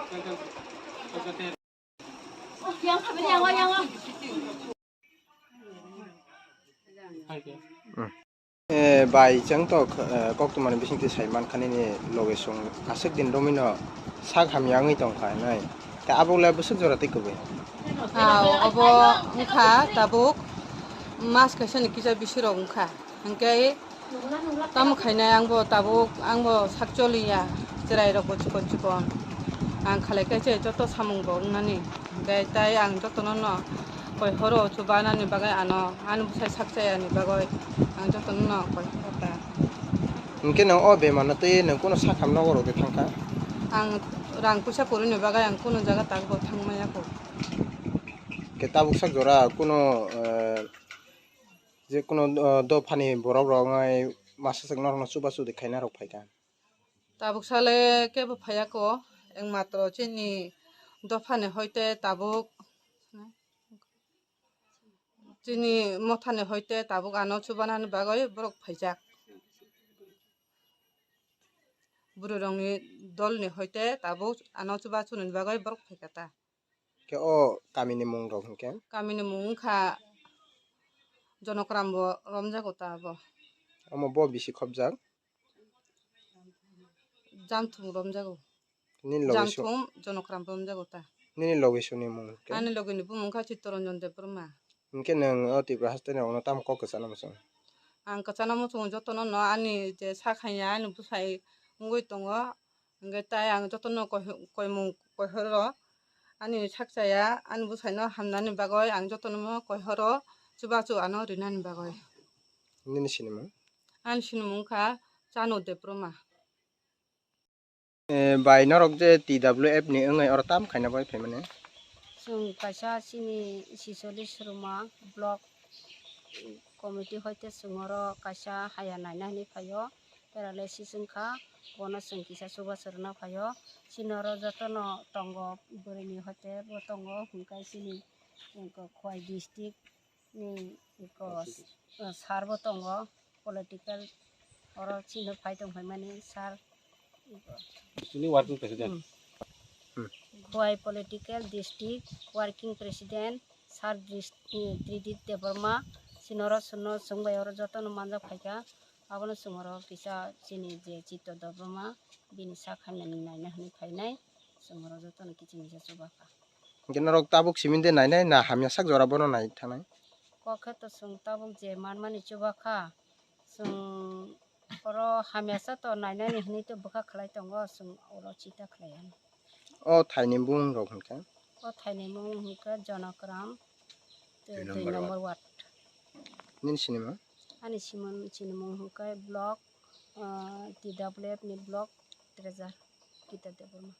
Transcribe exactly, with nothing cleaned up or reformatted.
Eh, bai, chwng to, eh, koktwmani bisingtwi sai mankha nini loge chwng aswk din romwino sak hamya wngwi tongkha hinwi. Tei abo le bwswk jora tei kwbwi? Ah, obo wngkha tabuk mas kaisani kisa bisirok wngkha. Hinkhe tamo khainai ang bo tabuk, ang bo sak choliya, chwrairok bo chikon chikon. Ang khalai khe se joto samung bo wngnani. Hinkhe tai ang jotono no koi horo chubanani bagwi ano, ani bwsai sak chayani bagwi ang jotono no koi horo ta. Hinkhe nwng o bemar no twi nwng kuno sak ham nogo rok de thangkha? Ang rang puisa kwrwini bagwi ang kuno jaga tak bo thangmaya kho. Hinkhe tabuk sak jora kuno, eh, je kuno, eh, dophani borok rok wngwi masa swk norokno chubachu de khaina rok phaikha? Tabuk sale kebo phaiya kho, ekmatro chini dophani hoite tabuk, chini mothani hoite tabuk ano chubanani bagwi borok phaijak. Bwrwirokni dolni hoite tabuk ano chubachunani bagwi borok phaikha ta. Khe o kamini mung rok hinkhe? Kamini mung wngkha Jonokram bo romjago ta abo. Omo bo bisi khopjak? Jamthum romjago. Nini loge su- Jamthum Jonokram romjago ta. Nini loge suni mung hinkhe? Ani loge ni bumung wngkha Chittaranjan Debbarma. Hinkhe nwng o Tripura haste ni rok no tamo kok kwchana muchung? Ang kwchana muchung jotono no ani je sak hanya ani bwsai wngwi tongo. Hwnkhe tai ang jotono koi-, koimung koihoro, ani sak chaya, ani bwsaino hamnani bagwi ang jotono koihoro, chubachu ano rinani bagwi. Nini sinimung? Ani sinimung wngkha Chanu Debbarma. Eh, bai norok je T W F ni wngwi oro tam khaina bai phaimani? Chwng kaisa chini Sisolis Ruma block committee hoite chwng oro kaisa haya naina hinwi phaio, paralysis wngkha, bono chwng kisa chubachu rwna phaio. Chini oro jotono tongo, bwrwini hoite bo tongo, hwnkhe chini Khowai district ni eko, eh, sir bo tongo, political, oro chini phai tong phaimani sir. Chini working president. Hmm. Hmm. Khowai political district working president sir Dris-, eh, Tridip Debbarma, chini oro chwngno chwng bai oro jotono manjak phaikha, abono chwng oro kisa chini je Chitto Debbarma, bini sak hamya ni naina hinwi phainai, chwng oro jotono kiching kisa chubakha. Hwnkhe norok tabuk simi de nainai na hamya sak jora bono nai thangnai? Kok khe to chwng tabuk je manmani chubakha, chwng oro hamya sa to nainani hinwi to bwkha khlai tongo, chwng oro chita khlai ano. O thaini bumung rok hwnkhe? O thaini bumung hwnkhe Jonokram, tei dui number ward. Nini sinimung? Ani simon-, sinimung hwnkhe block, ah, T W F ni block treasurer Gita Debbarma.